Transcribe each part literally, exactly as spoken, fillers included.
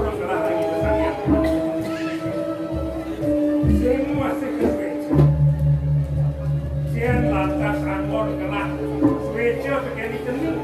Gelah ring Ida Sang Hyang. Sing masih kasuéca. Yén lantas anggon gelah suéca tekén cening.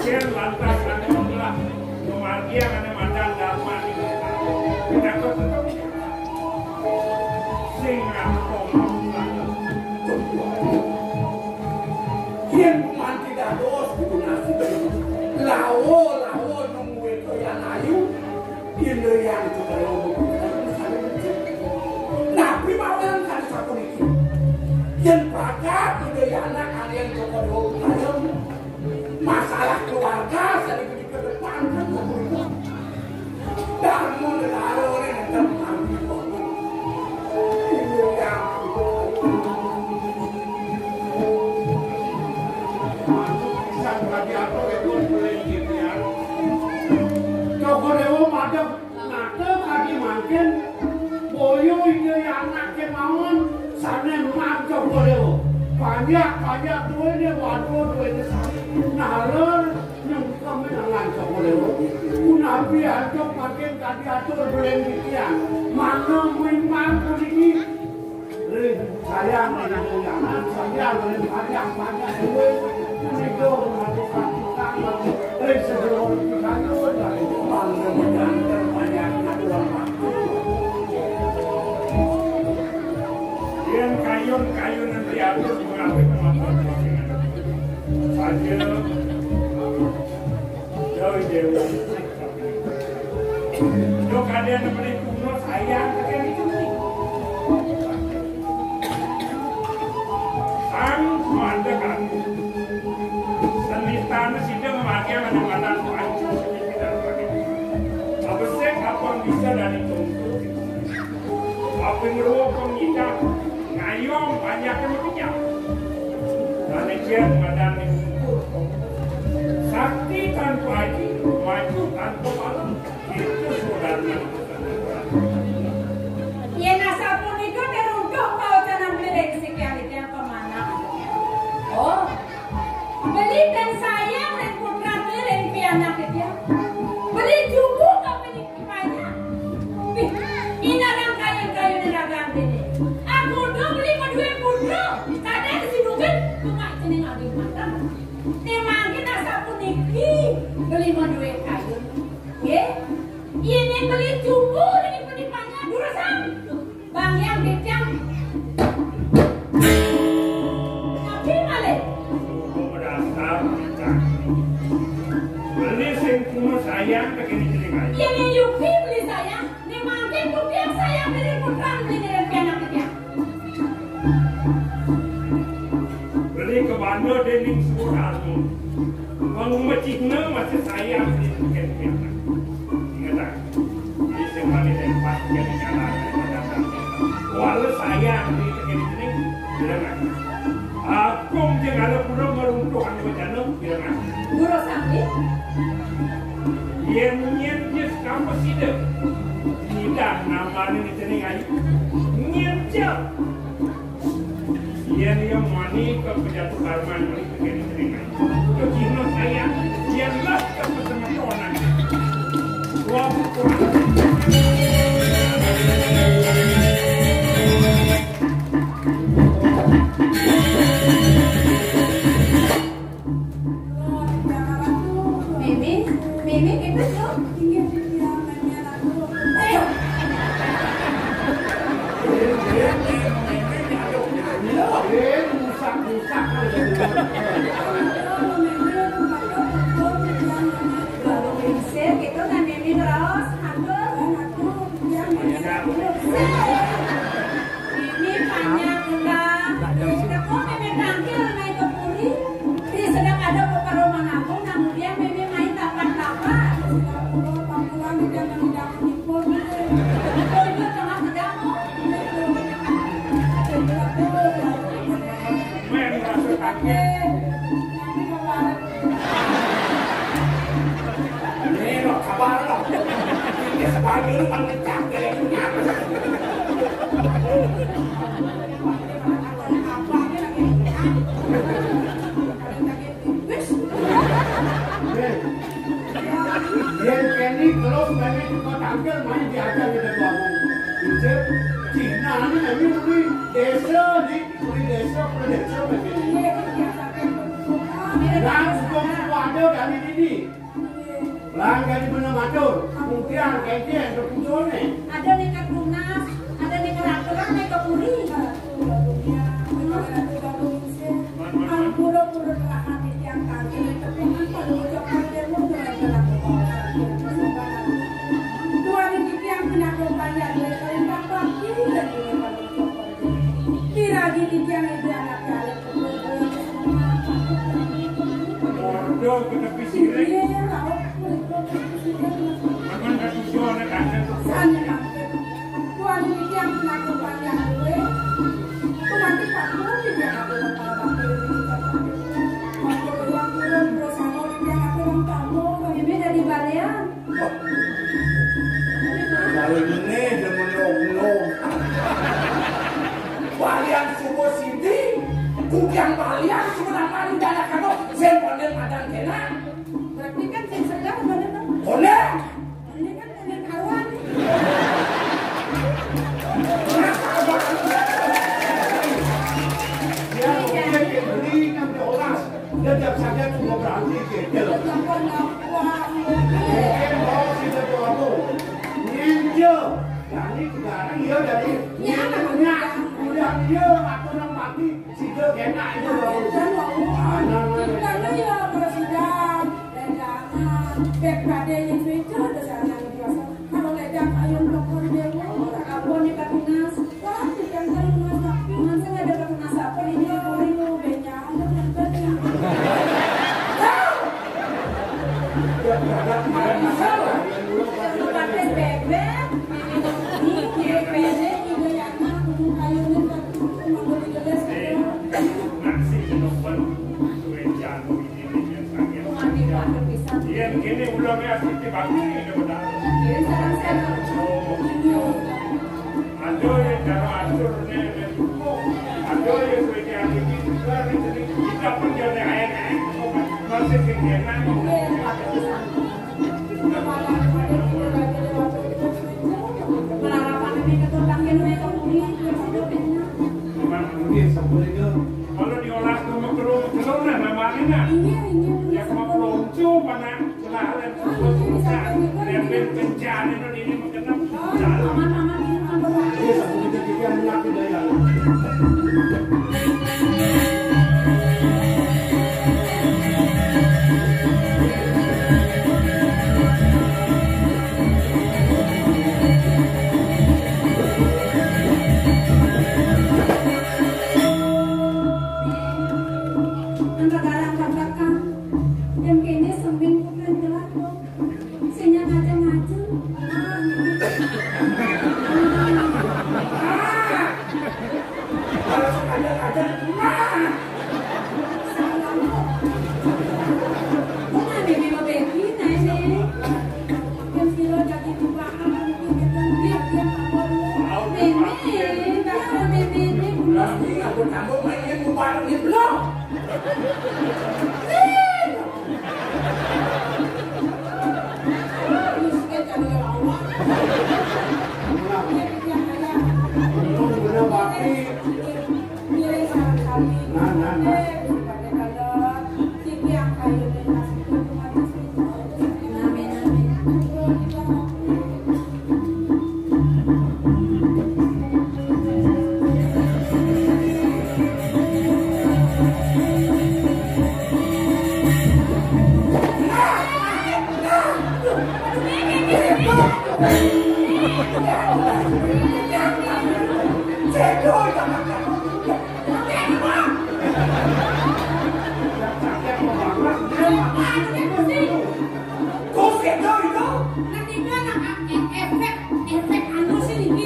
Yén lantas anggon gelah ngamargiang ané madan darmané. Pinaka tetep sing ngampu. Yén gumanti dados kudu nasib. Lawa, lawa nungguin Yan Ayu. Ida Hyang Cokor I Dewa. Napi mawinan kadi sapuniki? Yén pagat Ida Hyang anak ané Cokor I Dewa kayem, masalah keluarga sané dikedepankan sapunika. Darma negara nénten manggi. Ida Hyang Cokor I Dewa. Cokor I Dewa madep. Nata kadi mangkin, boya Ida Hyang anaké mawon sané mancok Déwa. Panjak-panjak duéné, waduh duéné sami. Naler nyengkem nang mancok Déwa. Punapi antuk mangkin kadi atur beling titiang. Mangga mimang puniki. Ring sayang, ring undangan, sayang, ring panjang-panjang duit, ring doh, ring tukang, ring segala ring tukang, ring bangga menyanter panjang aduan waktu. Yén kayun-kayunan diatur pengabih kemampuan. Saja, jauh jauh. Yo kadén beli kuno sayang tekén itu nih. Sang mantep aku. Senitane sida ngemagiang anak-anak pancur seni pidan pakai. Abesek apa bisa dari contoh. Apa ngeruh pengidak ngayong banyak yang mengenyang. Dane cian madan ning ukur. Sakti tanpa aji, maju tanpa palang. Itu sebenarnya. Yén asapunika teruntuk paocanan beli ring sikian titiang pamanah. Oh, beli ten sayang ring putran beli ring pianak titiang. Beli jumbuh kapining banyak. Wih, inarang kayun-kayun ragan dene. Aku udah beli madué putra. Kadang si Nugen buka cening adi mata. Né mangkin asapuniki beli madué kayun. Nggih. Yén beli jumbuh ring penipannya durusang. Bang Yang Bicang. Tapi malih. Dasar bicang. Beli sing kuno sayang tekén cening ayu. Yén yupi beli sayang, né mangkin kupiak sayang dene putran beli dene pianak titiang. Beli kabanda dening Sudarma. Pangumecihna masih sayang dene pianak. Ingetang. Ini sing paling hebat, jadi jalan. Wala sayang dene pianak. Bilang aku. Agung jeung ala pura ngeruntuhan wacana, bilang aku. Guru Sakti? Yén nyén jis kamu sida. Tidak namanya di cening ayu. Nyén jel. Yén ia mani ka pejatuh karman mani ka kene kene. Ka cihna sayang, yén lah ka pesemetonan. Dua buku. Mimi, Mimi, kita tuh. Eh. Baru lingsir gitu, nah, Mimi terus, atur. Ini banyak enggak? Teko Mimi tangkil naik ke puri. Di sedang ada peperuman aku, kemudian Mimi main tapak-tapak. Itu tengah sedang, oh. Main rasa tangkil. Ini lo kabar lo. Ini sebagai lu kan ngecak dari ini apa? Wis. Yén kéné kelus mémé teka tangkil main diajar di depan. Cek, Cina né mémé kuwi désa, di kuwi désa, kuwi désa mémé. Lah, suku-suku ada dari dini. Lah, jadi bener matur. Mungkin kénkén keputusané. Ada nekat lunas, ada nekat aturan, nekat puri. Ampura-pura telah hati tiang tangkil, tepungan pada ucap panjenengan telah telah kepala. Tuan iki tiang pinaka banyak duwe kalimat bakti dan duwe kalimat. Piragi titiang ibu anak kalian. Waduh, kena pisirik. Iya, ya, lah, oh, kulit, kulit, kulit, kulit. Memang gak tujuan, ada. Sana, Pak. Tuan titiang pinaka banyak duwe. Tuan tipak kulit, ya, aku bakal bakal. Waktu tuan turun, terus aku titiang aku orang kampung, kami beda di balean. Kali ini demen nongkrong. Balian subuh sini, kukiang balian subuh apa lu jalan kamu, sing konden padang kena. Berarti kan sing segar mana, Bang? Konden. Ini kan konden kawan. Ya, oke, beli kan diolah. Dia tiap saja cuma berhenti gitu. Mungkin mau sih tuaku. Nyenjo. Dari sekarang ya dari nyenjo. Udah dia aku nang mati. Sida kenak itu. Anak-anak. Kita lu ya, Presiden. Dan jangan. Bek pada yang setuju, ada sana yang biasa. Kalau ledang ayam pelopor dewa, ora kabone katunas. Wah, ikan terlunas tapi masih ada katunas apa ini? Ori mau benyang, benyang, benyang. Terus pakai bebek, ini bebek, ini ya, nah, kayu ini, mau beli gelas, ya. Nasi nopo suwe jano. Yen kene ulame asik dibagi, ya benar. Ada yang cara atur, nek, nek, ada yang suwe ati iki juga, nek, nek, kita pun jadi ae, nek, masih kegiatan. Pelarapan ini keturunan yang mereka punya, yang sudah punya. Memang, iya, sepuluh itu. Kalau diolah ke mekelo-mekelo, nah, namanya, nah. Iya, iya, iya. Ya, sama pelonco, mana? Celana, terus, nah, rempel kencang, itu ini menggenap. Aman, aman, ini aman. Iya, sepuluh itu yang mengaku daya. Angka garang kakak, yang kene seming bukan jelako. Sing ngajeng-ngajeng. Kalau ngajeng-ngajeng, nah. Salah. Kok ngene mau baby, nah, ini? Yang sila jadi dibahas, mungkin kita lihat yang apa lu. Meme, bahasa meme ini. Lah, ini aku tambah main bubar di blok. Efek, efek anu sih iki.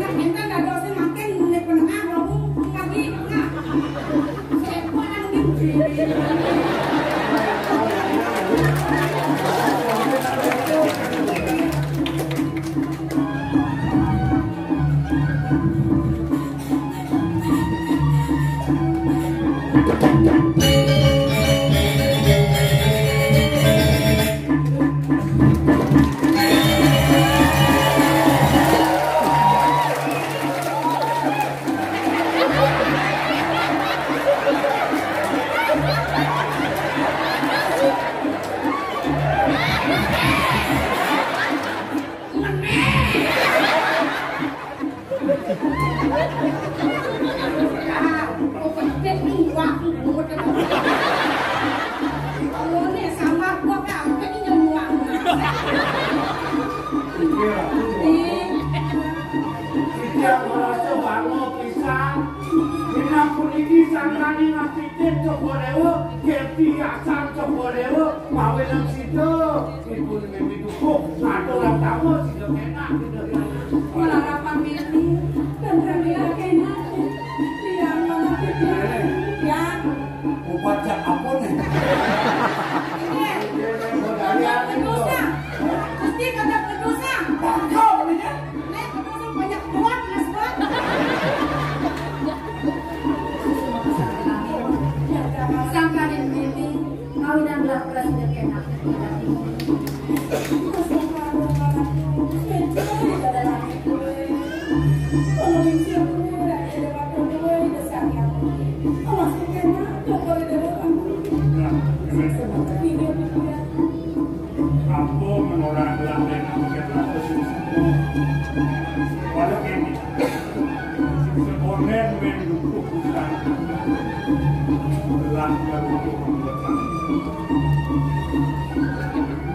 Nek enten dados sing mangke nek penengah wong lagi. Nah. Ah, kok pedet nih, wah, mumet. Kalau nih sama gua, Kak, udah ini nyemua. Iya. Nih. Iya, merasa banget pisan. Dina puniki sangkane ngapitin coba dewa, Gerti Hasan coba dewa, mawe nang sida. Ibu mimpi dukuh, ngatur tamu sida kenak, sida kenak. Malah rapan mimpi, dan kami lagi enak. Yang mana pikiran? Yang Upacara apa nih? Iya. Iya, iya, iya. Dosa. Mesti kagak berdosa. Bangkau nih ya. Nek, berdosa banyak buat, Mas, buat. Sangkanin mimpi, kawinan belah belas udah kena. Apa menolak gelah dan amat kata? Walau kene, sekonen men dukuh bukan. Gelah dan dukuh bukan.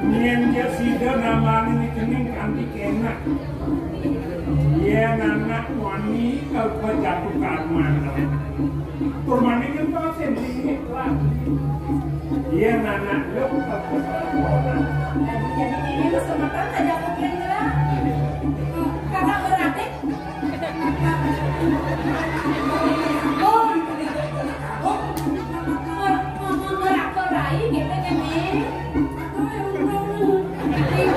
Nyen ja sida namani ni kening kanti kenak. Yen anak wani kalpa jatuh karma. Tur mani kan pasen dingin lah. Yen anak lu kalpa salah orang. Jadi ini lu semeton aja kupian gerak. Kakak beradik. Oh, ngomong gerak-gerai gitu kan, Nek? Aku yang ngomong. Iya.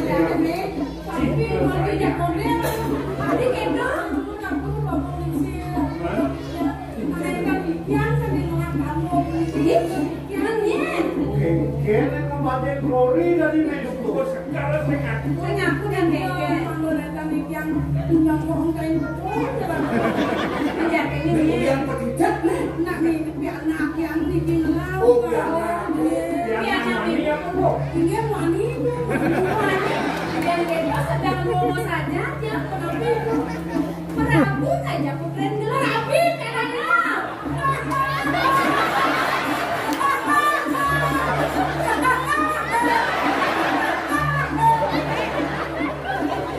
Tapi mati jagonya, tadi gendong. Aku ngomong sih. Mereka yang sambil ngelak kamu. Ih, yang nih. Oke, oke, nek kembali Glory dari Meduku. Segala sing aku. Sing aku dan Dede. Kalau datang yang undang orang kain betul, ya, Bang. Iya, ini nih. Yang pekicat nih. Nak nih, biar anak yang bikin lau. Oh, biar anak. Iya. Biar anak ini apa, Bu? Iya, wani itu. Wani. Dan Dede sedang ngomong saja, ya, kenapa itu? Prabu ngajak putren gelar. Prabu, karena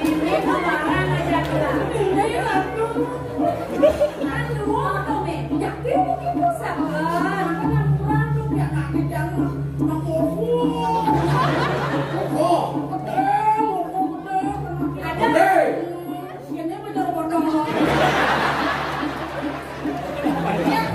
ini barang ngajak gelar. Ini Ratu. Aduh, Tome. Yakin ini sabar. Makan yang kurang tuh, biar nanti jangan. Makan. Oh. Ada. Ini bener-bener. Ya,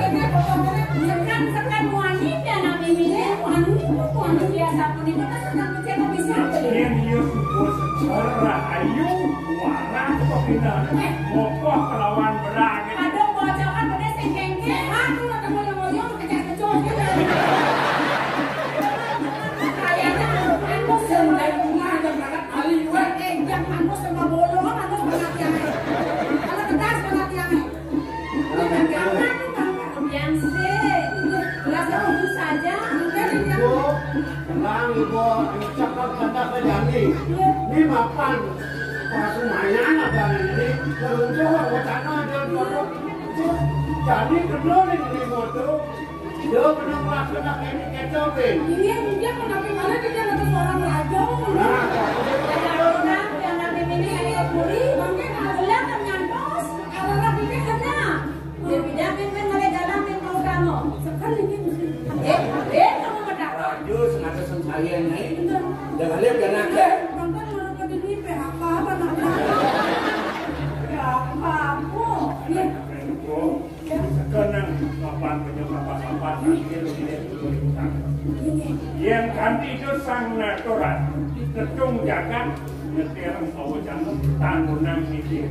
ini sekan-sekan wani ya, nak ini. Wani itu, wani biasa pun itu kan sedang kecewa bisa. Yen iya subuh sekolah, ayu, warah, kok pindah. Eh. Ngokoh kelawan berang. Aduh, bocoran bener sing kengke. Aku udah ketemu yang ngoyong, kecak-kecok gitu. Kayaknya aku sengaja bunga ada berangkat kali juga. Eh, yang anu sama bolong, anu sama tiang. Kalau kertas sama tiang. Yang sih, rasa khusus saja. Bu, tenang, Ibu. Cakap kata ke Jani. Ini mapan. Pas lumayan ada ini. Terunjuk wacana aja dulu. Jani kenal ini motor. Dia benar ngelakuin ini kecil, Pin. Ini yang dia kenapa malah dia nggak seorang raja. Nah, Ada orang yang nanti ini yang ikut puri, bangke nggak boleh akan nyantos. Ada orang ini kena. Dia pindah, Pin, Pin, mulai jalan, Pin, mau kamu. Sekali ini mesti. Eh, eh, kamu benar. Raja sengaja sensaya ini. Benar. Jangan lihat dia nak. Bangke menurut ke diri P H K apa nak? Ya, apa, apa? Iya. Kenang papan penyebab-penyebab yang kanti itu sang natural, ketung jagat, ngetir sawa jantung, tanggunang nitih.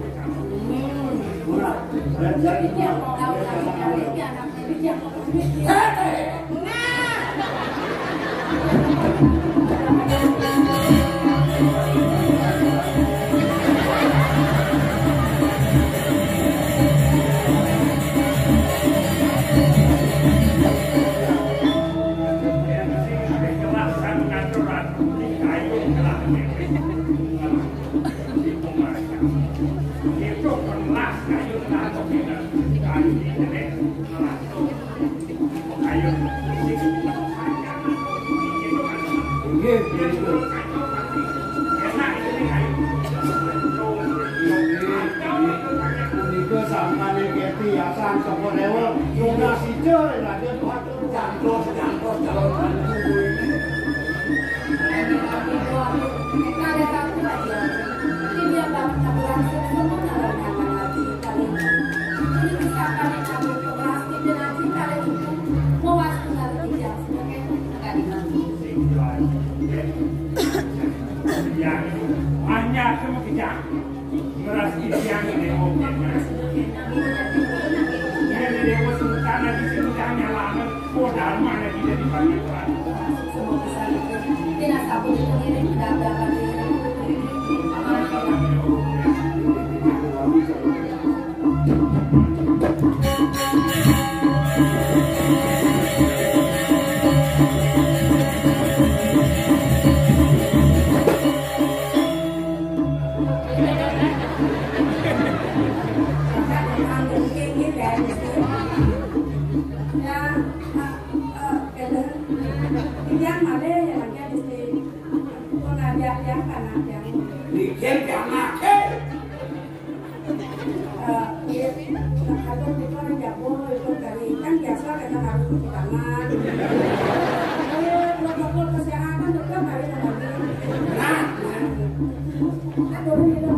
Sida raja tuha jangkos-jangkos calon mantu ini. Kalau aku aja, ini dia banget aku langsung semua kalau nama nanti kali ini. Ini bisa kami kami plastik dengan cinta dan itu mau waktu nanti dia sebagai tadi nanti. Ya, hanya sama kita. Beras isian ini oke. Ini dewa sultan lagi sini tanya lama. Oh, dharma lagi jadi banyak. Yang ada yang ada di sini. Pun ada yang kan ada yang. Bikin yang ada. Eh, iya, nah, kalau di luar jago, itu dari, kan biasa kita harus cuci tangan. Eh, protokol kesehatan tetap harus ada. Nah, nah. Nah, turun itu.